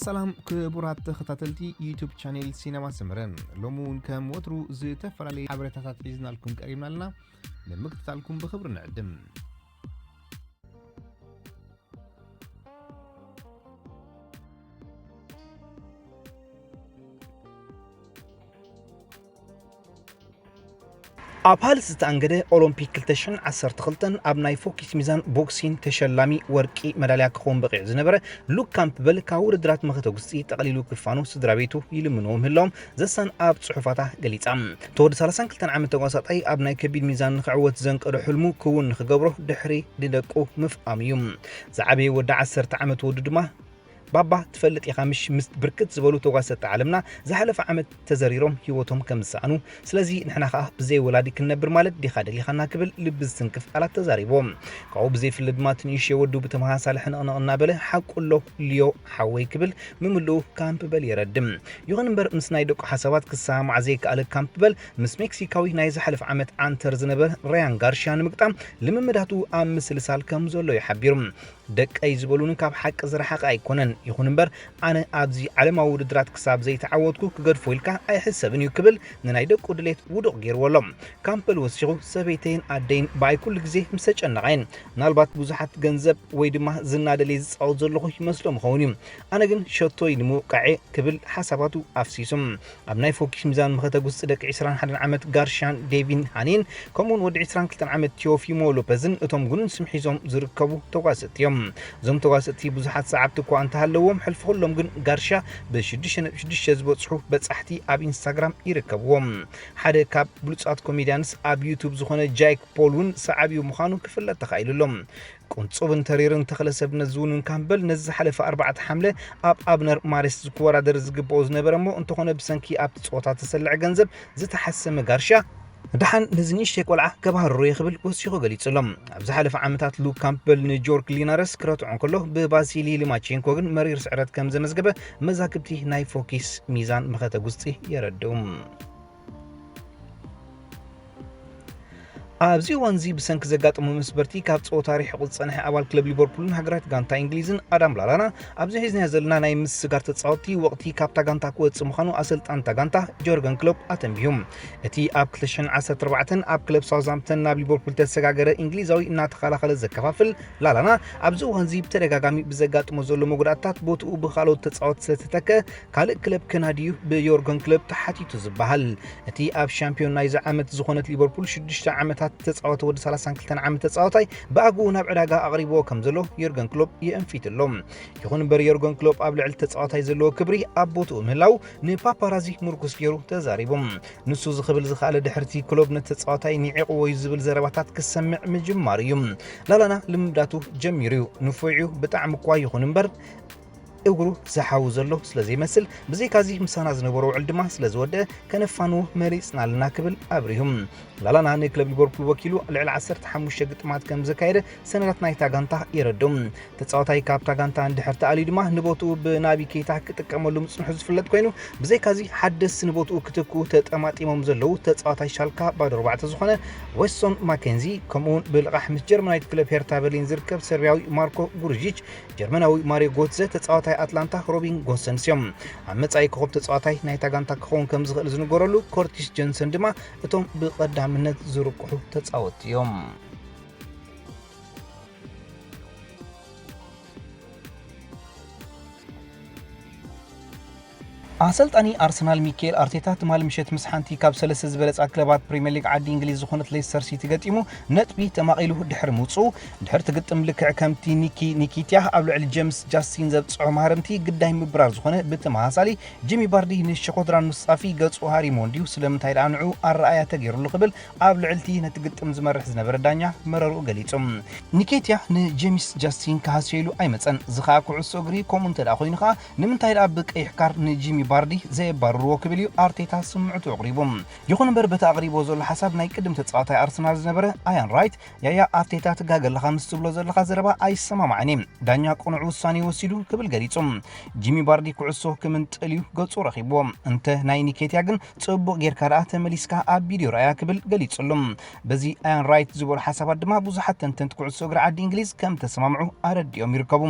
ሰላም ክቡራት ተኸታተልቲ ዩቱብ ቻኔል ሲነማ ሰመረ፣ ሎሚ እውን ከም ወትሩ ዝተፈላለዩ ሓበሬታታት ሒዝናልኩም ቀሪብና ኣለና። ንምክትታልኩም ብኽብሪ ንዕድም። ኣብ ሃልስ ዝተኣንገደ ኦሎምፒክ ክልተ ሽሕን ዓሰርተ ክልተን ኣብ ናይ ፎኪስ ሚዛን ቦክሲን ተሸላሚ ወርቂ መዳልያ ክኸውን በቒዑ ዝነበረ ሉክ ካምፕበል ካብ ውድድራት መኸተ ጉስጢ ጠቕሊሉ ክፋኑ ስድራ ቤቱ ይልምንዎ ምህላዎም ዘሳን ኣብ ጽሑፋታ ገሊጻ። ተወዲ ሰላሳን ክልተን ዓመት ተጓሳጣይ ኣብ ናይ ከቢድ ሚዛን ንኽዕወት ዘንቀዶ ሕልሙ ክውን ንኽገብሮ ድሕሪ ንደቁ ምፍኣም እዩ። ዝዓበየ ወዲ ዓሰርተ ዓመት ወዱ ድማ ባባ ትፈልጥ ኢኻ ምሽ ምስ ብርክት ዝበሉ ተጓሰጥቲ ዓለምና ዝሓለፈ ዓመት ተዘሪሮም ህይወቶም ከም ዝሰኣኑ፣ ስለዚ ንሕና ኸኣ ብዘይ ወላዲ ክንነብር ማለት ዲኻ ደሊኻና ክብል ልቢ ዝትንክፍ ቃላት ተዛሪቦ። ካብኡ ብዘይፍለ ድማ እቲ ንእሽዮ ወዱ ብተመሳሳሊ ሕንቕንቕ እናበለ ሓቁ ኣሎ ሊዮ ሓወይ ክብል ምምልኡ ካምፕበል የረድም። ይኹን እምበር ምስ ናይ ደቁ ሓሳባት ክሰማማዕ ዘይከኣለ ካምፕበል ምስ ሜክሲካዊ ናይ ዝሓለፈ ዓመት ዓንተር ዝነበረ ራያን ጋርሽያ ንምግጣም ልምምዳቱ ኣብ ምስልሳል ከም ዘሎ እዩ ሓቢሩ። ደቀይ ዝበሉኒ ካብ ሓቂ ዝረሓቐ ኣይኮነን። ይኹን እምበር፣ ኣነ ኣብዚ ዓለማዊ ውድድራት ክሳብ ዘይተዓወትኩ ክገድፎ ኢልካ ኣይሕሰብን እዩ ክብል ንናይ ደቁ ድሌት ውዱቕ ገይርዎ ኣሎ። ካምፕል ወሲኹ፣ ሰበይተይን ኣደይን ብኣይ ኩሉ ግዜ ምስ ተጨነቓ እየን። ምናልባት ብዙሓት ገንዘብ ወይ ድማ ዝና ደልየ ዝጻወት ዘለኹ ይመስሎም ይኸውን እዩ። ኣነ ግን ሸቶይ ንምውቃዕ እየ ክብል ሓሳባቱ ኣፍሲሱ። ኣብ ናይ ፎኪስ ሚዛን መኸተ ጉስጢ ደቂ ዕስራን ሓደን ዓመት ጋርሻን ዴቪን ሃኒን ከምኡውን ወዲ ዕስራን ክልተን ዓመት ቲዮፊሞ ሎፐዝን እቶም ግኑን ስም ሒዞም ዝርከቡ ተጓሰጥቲ እዮም። እዞም ተጓሰጥቲ ብዙሓት ሰዓብቲ እኳ እንተሃለዎም፣ ሕልፊ ኩሎም ግን ጋርሻ ብሽዱሽተ ነጥቢ ሽዱሽተ ዝበጽሑ በጻሕቲ ኣብ ኢንስታግራም ይርከብዎም። ሓደ ካብ ብሉጻት ኮሜድያንስ ኣብ ዩቱብ ዝኾነ ጃይክ ፖል እውን ሰዓቢኡ ምዃኑ ክፍለጥ ተኻኢሉ ኣሎ። ቁንጹብን ተሪርን ተኽለ ሰብነት ዝውንን ካምበል ነዚ ዝሓለፈ ኣርባዕተ ሓምለ ኣብ ኣብነር ማሬስ ዝክወዳደር ዝግብኦ ዝነበረ እሞ እንተኾነ ብሰንኪ ኣብቲ ጸወታ ተሰልዐ ገንዘብ ዝተሓሰመ ጋርሻ፣ ደሓን ነዚ ንእሽተይ ቆልዓ ከባህርሮ እየ ክብል ወሲኹ ገሊጹ ኣሎ። ኣብ ዝሓለፈ ዓመታት ሉክ ካምፕበል ንጆርክ ሊናረስ ክረትዖ እንከሎ ብባሲሊ ሊማቼንኮ ግን መሪር ስዕረት ከም ዘመዝገበ መዛግብቲ ናይ ፎኪስ ሚዛን መኸተ ጉስጢ የረድኡ። ኣብዚ እዋን እዚ ብሰንኪ ዘጋጠሞ መስበርቲ ካብ ጸወታ ርሒቑ ዝጸንሐ ኣባል ክለብ ሊቨርፑልን ሃገራዊት ጋንታ እንግሊዝን ኣዳም ላላና ኣብዚ ሒዝናዮ ዘለና ናይ ምስጋር ተጻወትቲ ወቕቲ ካብታ ጋንታ ክወጽእ ምዃኑ ኣሰልጣንታ ጋንታ ጆርገን ክሎፕ ኣተንቢሁ። እቲ ኣብ ክልተ ሽሕን ዓሰርተ ኣርባዕተን ኣብ ክለብ ሳውዝሃምፕተን ናብ ሊቨርፑል ተሰጋገረ እንግሊዛዊ እናተኸላኸለ ዘከፋፍል ላላና ኣብዚ እዋን እዚ ብተደጋጋሚ ብዘጋጥሞ ዘሎ መጉዳእታት ቦትኡ ብኻልኦት ተጻወትቲ ስለተተከ ካልእ ክለብ ከናድዩ ብዮርገን ክሎፕ ተሓቲቱ ዝበሃል። እቲ ኣብ ሻምፒዮን ናይዚ ዓመት ዝኾነት ሊቨርፑል ሽዱሽተ ዓመታት ተጻወተ ወዲ ሰላሳን ክልተን ዓመት ተጻዋታይ ብኣግኡ ናብ ዕዳጋ ኣቕሪብዎ ከም ዘሎ ዮርገን ክሎፕ የእንፊት ኣሎ። ይኹን እምበር ዮርገን ክሎፕ ኣብ ልዕሊ ተጻዋታይ ዘለዎ ክብሪ ኣብ ቦትኡ ምህላው ንፓፓራዚ ምርኩስ ገይሩ ተዛሪቡ። ንሱ እዚ ክብል ዝኸኣለ ድሕርቲ ክሎፕ ነቲ ተጻዋታይ ኒዒቕዎ እዩ ዝብል ዘረባታት ክሰምዕ ምጅማሩ እዩ። ላላና ልምዳቱ ጀሚሩ እዩ። ንፉዕ እዩ፣ ብጣዕሚ እኳ ይኹን እምበር እግሩ ዝሓዊ ዘሎ ስለ ዘይመስል፣ ብዘይካዚ ምሳና ዝነበሮ ውዕል ድማ ስለ ዝወደአ ከነፋንዎ መሪጽና ኣለና ክብል ኣብሪሁ። ላላና ንክለብ ሊቨርፑል ወኪሉ ልዕሊ ዓሰርተ ሓሙሽተ ግጥማት ከም ዘካየደ ሰነዳት ናይታ ጋንታ የረድኡ። ተጻዋታይ ካብታ ጋንታ እንድሕር ተኣልዩ ድማ ንቦትኡ ብናቢ ኬይታ ክጥቀመሉ ምጽንሑ ዝፍለጥ ኮይኑ፣ ብዘይካዚ ሓደስቲ ንቦትኡ ክትክኡ ተጠማጢሞም ዘለዉ ተጻዋታይ ሻልካ ባዶ ኣርባዕተ ዝኾነ ዌስቶን ማኬንዚ፣ ከምኡውን ብልቓሕ ምስ ጀርመናዊት ክለብ ሄርታ በርሊን ዝርከብ ሰርቢያዊ ማርኮ ጉርጂች፣ ጀርመናዊ ማሪዮ ጎትዘ፣ ተጻዋታይ ኣትላንታ ሮቢን ጎሰንስ እዮም። ኣብ መጻኢ ኮኸብ ተጻዋታይ ናይታ ጋንታ ክኸውን ከም ዝኽእል ዝንገረሉ ኮርቲስ ጆንሰን ድማ እቶም ብቐዳምነት ዝርቁሑ ተጻወትቲ እዮም። ኣሰልጣኒ ኣርሰናል ሚካኤል ኣርቴታ ትማሊ ምሸት ምስ ሓንቲ ካብ ሰለስተ ዝበለጻ ክለባት ፕሪምየር ሊግ ዓዲ እንግሊዝ ዝኾነት ሌስተር ሲቲ ገጢሙ ነጥቢ ተማቒሉ ድሕሪ ምውጽኡ፣ ድሕርቲ ግጥም ልክዕ ከምቲ ኒኪ ኒኪትያ ኣብ ልዕሊ ጀምስ ጃስቲን ዘብጽሖ ማህረምቲ ግዳይ ምብራር ዝኾነ ብተመሳሳሊ ጂሚ ባርዲ ንሸኾድራን ኑስጻፊ ገጹ ሃሪሞ እንድዩ ስለምንታይ ደኣ ንዑ ኣረኣያ ተገይሩሉ ክብል ኣብ ልዕልቲ ነቲ ግጥም ዝመርሕ ዝነበረ ዳኛ መረርኡ ገሊጹ። ኒኬትያ ንጄምስ ጃስቲን ክሃስዮ ኢሉ ኣይመጸን። እዚ ኸኣ ኩዕሶ እግሪ ከምኡ እንተ ደኣ ኮይኑ ኸኣ ንምንታይ ደኣ ብቀይሕ ካርድ ንጂሚ ቫርዲ ዘየባርርዎ ክብል እዩ ኣርቴታ ስምዕቱ ኣቕሪቡ። ይኹን እምበር በቲ ኣቕሪብዎ ዘሎ ሓሳብ ናይ ቅድም ተጻዋታይ ኣርሰናል ዝነበረ ኣያን ራይት፣ ያያ ኣርቴታ ትጋገ ኣለኻ ምስ ትብሎ ዘለኻ ዘረባ ኣይሰማማዕን እየ። ዳኛ ቅኑዕ ውሳኔ ወሲዱ ክብል ገሊጹ። ጂሚ ቫርዲ ኩዕሶ ክምንጥል እዩ ገጹ ረኺብዎ። እንተ ናይ ኒኬትያ ግን ጽቡቕ ጌርካ ደኣ ተመሊስካ ኣብ ቪድዮ ረኣያ ክብል ገሊጹሉ። በዚ ኣያን ራይት ዝበሉ ሓሳባት ድማ ብዙሓት ተንተንቲ ኩዕሶ እግሪ ዓዲ እንግሊዝ ከም ተሰማምዑ ኣረዲኦም ይርከቡ።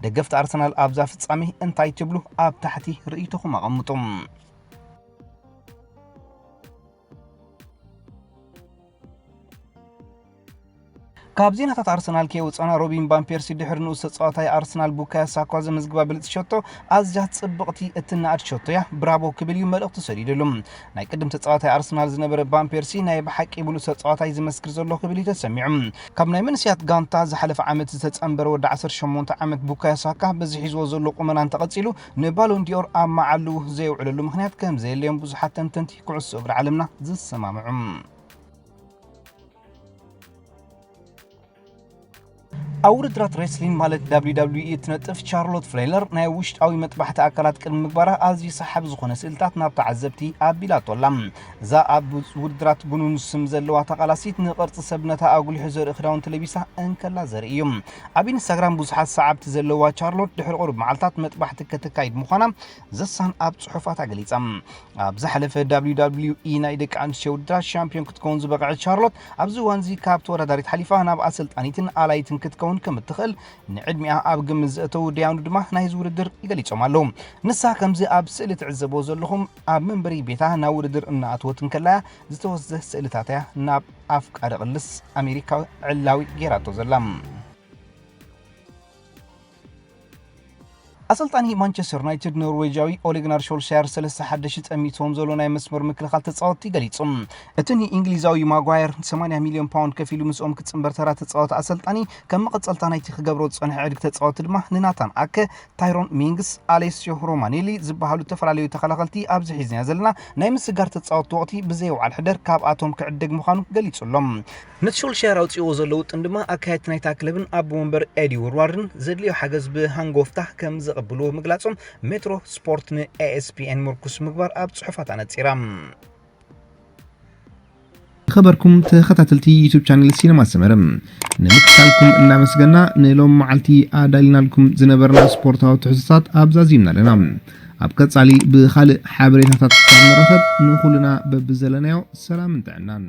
ደገፍቲ ኣርሰናል ኣብዛ ፍጻሜ እንታይ ትብሉ? ኣብ ታሕቲ ርእይቶኹም ኣቐምጡ። ካብ ዜናታት ኣርሰናል ከየውጻና ሮቢን ቫን ፔርሲ ድሕሪ ንኡስ ተጻዋታይ ኣርሰናል ቡካዮ ሳካ ዘመዝግባ ብልጽቲ ሸቶ ኣዝያ ጽብቕቲ እትናኣድ ሸቶ እያ፣ ብራቮ ክብል እዩ መልእኽቲ ሰዲድሉ። ናይ ቅድም ተጻዋታይ ኣርሰናል ዝነበረ ቫን ፔርሲ ናይ ብሓቂ ብሉጽ ተጻዋታይ ዝመስክር ዘሎ ክብል እዩ ተሰሚዑ። ካብ ናይ መንእሰያት ጋንታ ዝሓለፈ ዓመት ዝተጸንበረ ወዲ ዓሰርተ ሸሞንተ ዓመት ቡካዮ ሳካ በዚ ሒዝዎ ዘሎ ቁመና እንተቐጺሉ ንባሎን ዲኦር ኣብ መዓልኡ ዘየውዕለሉ ምኽንያት ከም ዘየለዮም ብዙሓት ተንተንቲ ኩዕሶ እግሪ ዓለምና ዝሰማምዑ። ኣብ ውድድራት ሬስሊን ማለት ደብሊው ደብሊው ኢ እትነጥፍ ቻርሎት ፍሌለር ናይ ውሽጣዊ መጥባሕቲ ኣካላት ቅድሚ ምግባራ ኣዝዩ ሰሓቢ ዝኾነ ስእልታት ናብ ተዓዘብቲ ኣቢላቶ ኣላ። እዛ ኣብ ውድድራት ግኑን ስም ዘለዋ ተቓላሲት ንቕርጺ ሰብነታ ኣጉሊሑ ዘርኢ ክዳውንቲ ለቢሳ እንከላ ዘርኢ እዩ። ኣብ ኢንስታግራም ብዙሓት ሰዓብቲ ዘለዋ ቻርሎት ድሕሪ ቁሩብ መዓልታት መጥባሕቲ ከተካይድ ምዃና ዘሳን ኣብ ጽሑፋታ ገሊጻ። ኣብ ዝሓለፈ ደብሊው ደብሊው ኢ ናይ ደቂ ኣንስትዮ ውድድራት ሻምፒዮን ክትከውን ዝበቕዐት ቻርሎት ኣብዚ እዋን እዚ ካብ ተወዳዳሪት ሓሊፋ ናብ ኣሰልጣኒትን ኣላይትን ክትከውን ከም እትኽእል ንዕድሚኣ ኣብ ግምት ዘእተዉ ደያኑ ድማ ናይዚ ውድድር ገሊጾም ኣለዉ። ንሳ ከምዚ ኣብ ስእሊ ትዕዘብዎ ዘለኹም ኣብ መንበሪ ቤታ ናብ ውድድር እናኣተወት እንከላ ዝተወስደ ስእልታት እያ ናብ ኣፍቃሪ ቅልስ ኣሜሪካዊ ዕላዊ ጌራቶ ዘላ። ኣሰልጣኒ ማንቸስተር ዩናይትድ ኖርዌጃዊ ኦሌ ጉናር ሾልሻየር ሰለስተ ሓደሽቲ ጠሚትዎም ዘሎ ናይ መስመር ምክልኻል ተጻወትቲ ገሊጹ። እቲ ንእንግሊዛዊ ማጓየር ሰማንያ ሚልዮን ፓውንድ ከፊሉ ምስኦም ክጽንበር ተራ ተጻወተ ኣሰልጣኒ ከም መቐጸልታ ናይቲ ክገብሮ ዝጸንሐ ዕድግ ተጻወትቲ ድማ ንናታን ኣከ፣ ታይሮን ሚንግስ፣ ኣሌስዮ ሮማኔሊ ዝበሃሉ ዝተፈላለዩ ተኸላኸልቲ ኣብዚ ሒዝናዮ ዘለና ናይ ምስጋር ተጻወትቲ ወቕቲ ብዘይ ውዓል ሕደር ካብኣቶም ክዕደግ ምዃኑ ገሊጹ ኣሎ። ነቲ ሾልሻየር ኣውጺእዎ ዘሎ ውጥን ድማ ኣካየድቲ ናይታ ክለብን ኣቦ መንበር ኤዲ ውርዋርን ዘድልዮ ሓገዝ ብሃንጎፍታ ከም ዘቐብልዎ ምግላጾም ሜትሮ ስፖርት ንኤኤስፒኤን ምርኩስ ምግባር ኣብ ጽሑፋት ኣነጺራ። ዝኸበርኩም ተኸታተልቲ ዩቱብ ቻነል ሲነማ ሰመረ ንምክታልኩም እናመስገና ንሎም መዓልቲ ኣዳሊናልኩም ዝነበርና ስፖርታዊ ትሕዝቶታት ኣብዛዚምና ኣለና። ኣብ ቀጻሊ ብኻልእ ሓበሬታታት ክሳብ ንረኸብ ንኹልና በብዘለናዮ ሰላምን ጥዕናን።